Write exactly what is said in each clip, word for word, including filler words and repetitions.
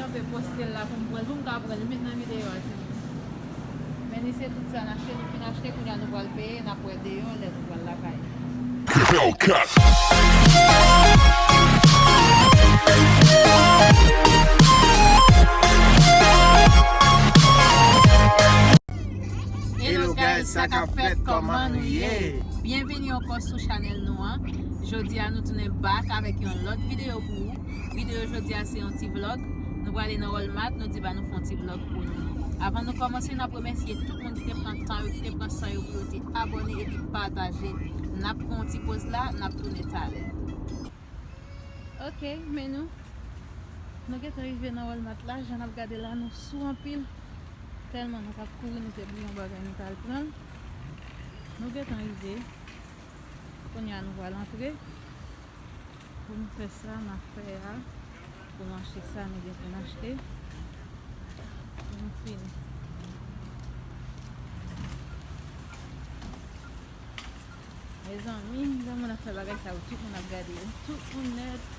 Mwen poste l la pou m pran l, pou m ka pran l, m met nan videyo a, timoun. Men li se tout sa n achte, nou fin achte, kounye a nou pral peye, n ap wè deyò lè nou pral lakay. Hello guys, sa k ap fèt, kòman nou ye? Byenveni ankò sou chanèl nou an. Jodi a nou tounen back avèk yon lòt videyo pou ou. Videyo jodi a se yon ti vlog. Nou prale nan Walmart, nou di ba nou fè yon ti vlog pou nou. Avan nou kòmanse, n ap remèsye tout moun ki te pran tan yo, ki te pran san yo pou yo te abòne epi pataje. N ap pran yon ti poz la, n ap tounen talè. Ok, men nou, nou gentan rive nan Walmart la, jan n ap gade la, nou sou anpil. Tèlman nou t ap kouri, nou te bliye yon bagay nou t al pran. Nou gentan rive. Kounye a nou pral antre. Pou m fè sa, m ap fè a. Pou m achte sa nou gen pou n achte. Pou m fini. Mezanmi, jan moun ap fè bagay sa yo, tout moun ap gade yo. Tout moun nèt.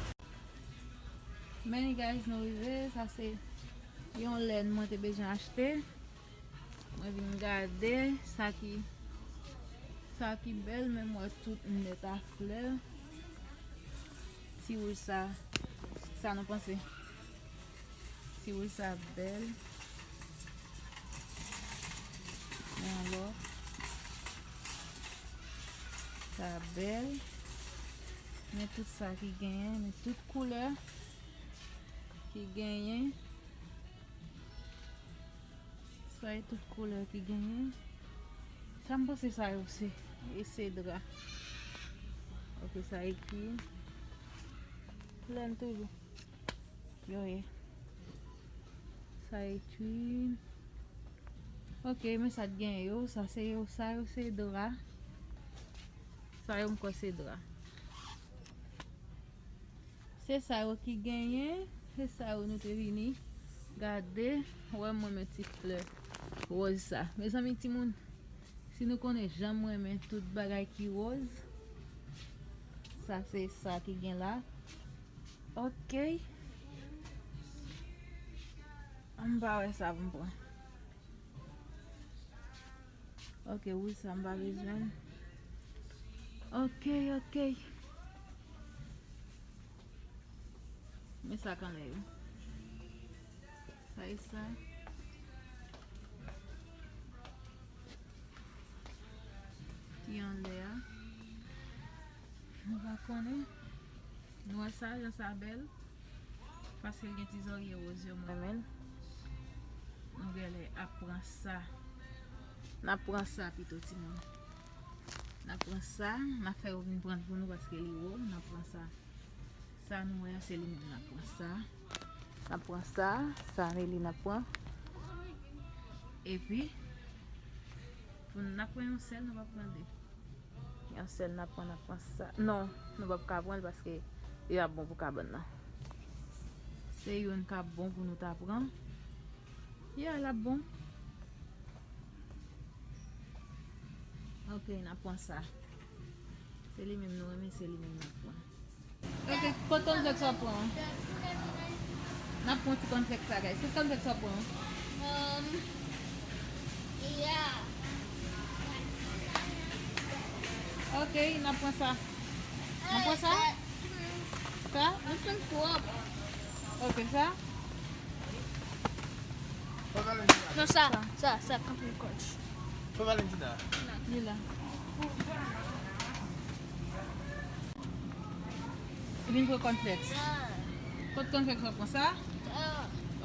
Men guys, nou rive. Sa se yon lèn mwen te bezwen achte. Mwen vin gade sa ki, sa ki bèl, men m wè tout nèt a flè. Ti wouj sa, sa nou panse? Ti wouj sa bèl. Men alò, sa bèl. Men tout sa ki genyen, men tout koulè ki genyen. Sa e tout koulè ki genyen. Sa m panse sa yo se, e se dra. Ok, sa e kwir. Lèn toujou. Yo ye. Sa e kwir. Ok, men sa t gen yo. Sa se yo, sa yo se dra. Sa yo m kwè se dra. Se sa yo ki genyen, se sa yo nou te vini gade. Wè mwen men ti flè wòz sa. Mezanmi timoun, si nou konnen jan m renmen tout bagay ki wòz, sa se sa ki gen la. Ok. M pa wè sa pou m pran. Ok, wouj sa m pa bezwen. Ok, ok. Men sa k anlè yo. Sa e sa. Ki anlè a. Nou pa konnen. Nou wè sa, jan sa bèl. Paske l gen ti zòrye wòz yo, mwen renmen l. Nou genlè ap pran sa. N ap pran sa pito, timoun. N ap pran sa. N ap fè yo vin pran l pou nou paske li wo. N ap pran sa. Sa nou wè a, se li menm n ap pran sa. N ap pran sa. Sa, men li n ap pran. Epi, pou n ap pran yon sèl, nou p ap pran de. Yon sèl n ap pran, n ap pran sa. Non, nou p ap ka pran l paske li p ap bon pou kabann nan. Se youn k ap bon pou nou ta pran. Ya, l ap bon. Ok, n ap pran sa. Se li menm nou renmen, se li menm n ap pran. Ok, kot kònflèks w ap pran an? N ap pran ti kònflèks sa, guys. Kot kònflèks w ap pran an? Um, yeah. Ok, n ap pran sa. N ap pran sa? Sa? Mwen pran twòp. Ok, sa? Non, sa, sa, sa, Captain Crunch. Li la. Ou vin pran kònflèks. Kot kònflèks w ap pran sa?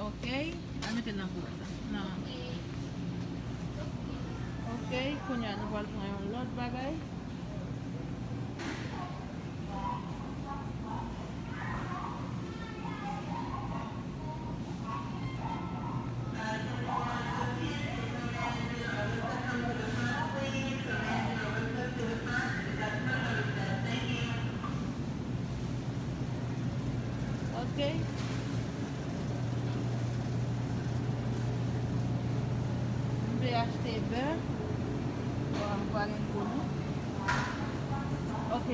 Ok. Al mete l nan bwat la. Nan. Ok. Kounye a nou pral pran yon lòt bagay. Ok. M vle achte bè. Bon, m pa gen koulou. Ok.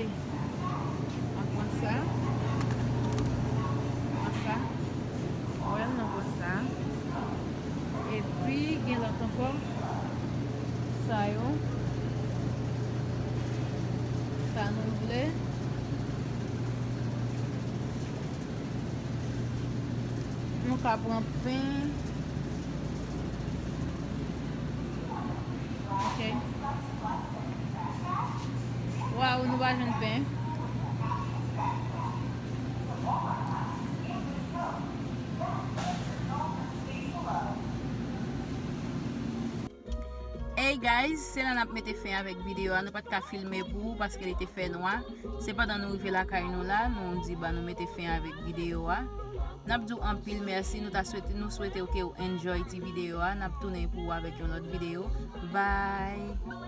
Mwen pran sa. Pran sa. Mwen wè l nan Ankò sa yo, sa nou vle. Nou ka pran pen. Ok. Waw, nou pa jwenn pen. Hey guys, se la n ap mete fen avèk videyo a. Nou pa t ka filme pou ou paske li te fè nwa. Sepandan, nou rive lakay nou la, nou di ban nou mete fen avèk videyo a. N ap di w anpil mèsi, nou ta swete, nou swete ke w enjoy ti videyo a. N ap tounen pou ou avèk yon lòt videyo. Bye!